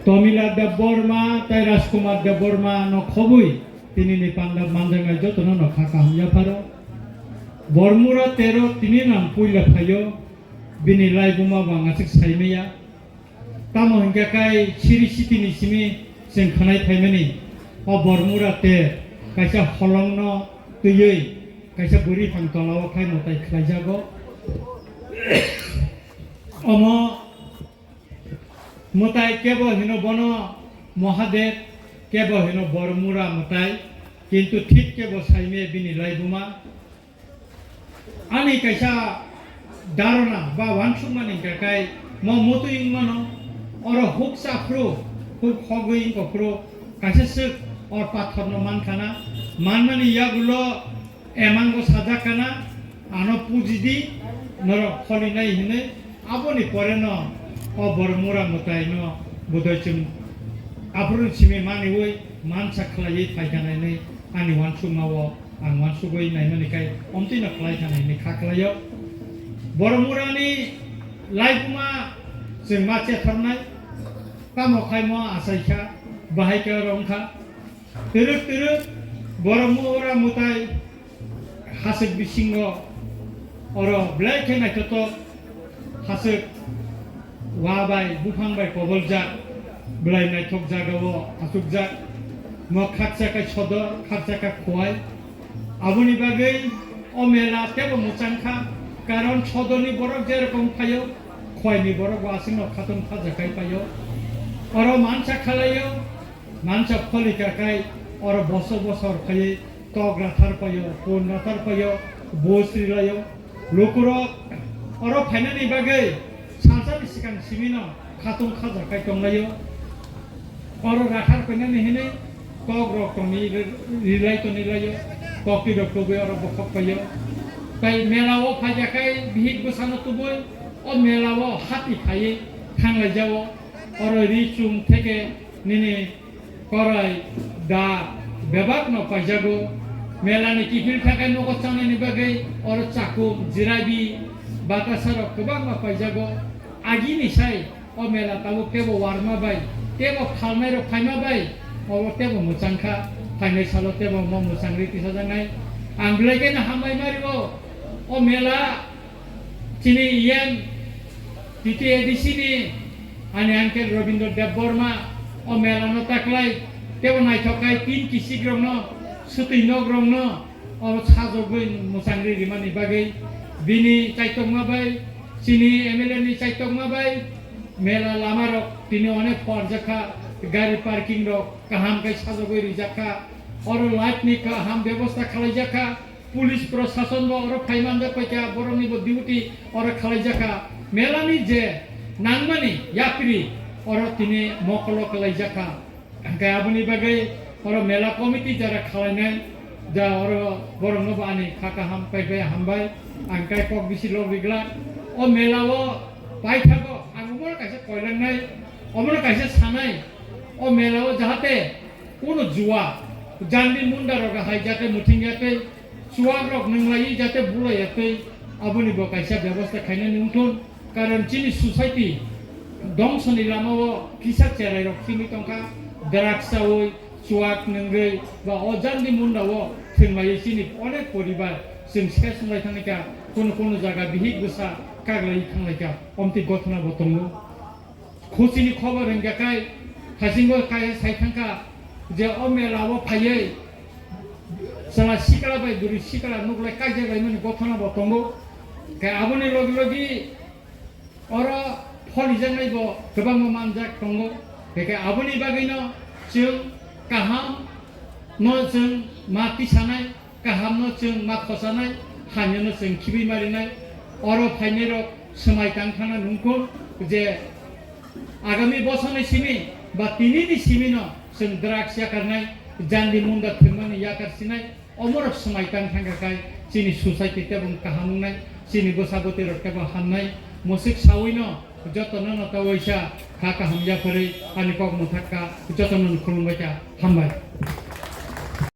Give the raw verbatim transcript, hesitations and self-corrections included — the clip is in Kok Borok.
Tomila Debbarma tei Rajkumar Debbarma no khobwi tinini panda manjaknai jotono no kha kaham yapharo. Bormura tero tini nang puila phaio, bini laibuma bo ang aswk saimaya. Tamo hinkhe kai siri sitini simi chwng khwnai phaimani, o Bormura ter kaisa holongno twiwi kaisa bwrwi thang tolao khai mwtai khlaijago. Omo mwtai kebo hino bono Mahadev, kebo hino Bormura mwtai, kintu thik kebo saimaya bini laibuma. Ani kaisa dharana ba wansukmani hwnkha khe mo mutwi wngmano, oro huksa phuru, huk hogwi wngkha phuru kaisa swk o pathorno mankhana, manmani yagulo emango sajak kana, ano pujidi, norok kholinai hinwi, aboni poreno o Bormura mwtaino budoi chwng aphuru simi maniwi mansa khlaiwi phaikha hinwi ani wansukmao ang wansugwi naimani khai omtwino khlai thani hinwi kha khlaio. Bormurani laibuma chwng ma chethornai, tamo khai mo achaikha, bahai khe oro wngkha. Twrwk twrwk Bormura mwtai haswk bisingo oro belai khe naithothok haswk wa bai buphang bai koboljak, belai naithok jagao achukjak. Mo khaksa khe sodor, khaksa khe khowai. Aboni bagwi o mela tebo mwchang kha, karon sodorni borok je rokom phaio, khowaini borok bo aswkno khatung khajakai phaio. Oro mansa khalaio, mansa pholika khai oro boso bosor khaiwi tok rathar paio, pun rathar paio, bus rilaio. Lukurok oro phainani bagwi salsani swkang simino khatung khajakai tonglaio. Oro rathar painani hinwi kokrok tongwi rilai tongwi laio, koktwirok tubui oro bokhok paio. Tai melao phaijakai bihik bwsano tubui o melao hati phaiwi thanglaijao. Oro ri chum theke nini korai da bebakno paijago. Melani kiphil thakai nogo changnani bagwi oro chakum, jirabi, bakasarok kwbangma paijago. Agini sai o mela tabuk tebo warma bai, tebo phalnairok phaima bai, obo tebo mwchangkha. Phainai salo tebo mo mwchangri tisajaknai. Ang belai kheno hambai mario o mela. Chini E M T T A D C ni ani uncle Rabindra Debbarma o mela no taklai tebo naithok khai tin kisik rok no swtwi nok rok no o sajogwi mwchangri rimani bagwi bini chaitokma bai chini M L A ni chaitokma bai mela lama rok tini onek pharjakha, gari parking rok kaham khai sajogwi rijakha, oro light ni kaham bebosta khalaijakha. Police prosason bo oro phai manjak paikha, borokni bo duty oro khalaijakha. Melani je nangmani yapri oro tini mokolo khlaijakha. Hingke aboni bagwi oro mela committee jara khalainai, ja oro borokno bo ani kha kaham pai pai hambai. Ang kai kok bisi log rigla. O mela o paithago ang omono kaisa koilangnai, omono kaisa sanai. O mela o jahate kono juwa, jandi munda rok hai jate muthing yate, chuwak rok nwnglaiwi jate bulai yatwi, aboni bo kaisa bebosta khainani wngthun. Karon chini society dongsoni lamao kisa cherai rok simi tongkha, drugs chawi, chuwak nwngwi ba o jandi munda o thwngmaiwi chini onek poribar chwng ses wnglai thangkha, kono kono jaga bihik bwsa kaglaiwi thanglaikha, omtwi gothona bo tongo. Khuchini khobor hwnkha khai, haisingo kaisa sai thangkha je o mela o phaiwi chwla sikla bai bwrwi sikla nuklai kaijak laimani gothona bo tongo. Khai aboni logi logi oro pholijaknai bo kwbangma manjak tongo. Khai aboni bagwino chwng kaham no chwng ma tisanai, kahamno chwng ma khosanai, hamyano chwng khibwi marinai. Oro phainairok swmai tang thangna nungkuk je agami bosorni simi ba tinini simino chwng drugs yakarnai, jandi munda thwngmani yakar sinai, omorok swmai tang thangkha khai chini society tebong kaham wngnai, chini bwsa bwtwirok tebo hamnai. Mwswk sawino jotono no ta waisa kha kaham yapharwi ani kok mwthak kha, jotono no khulumbai kha, hambai.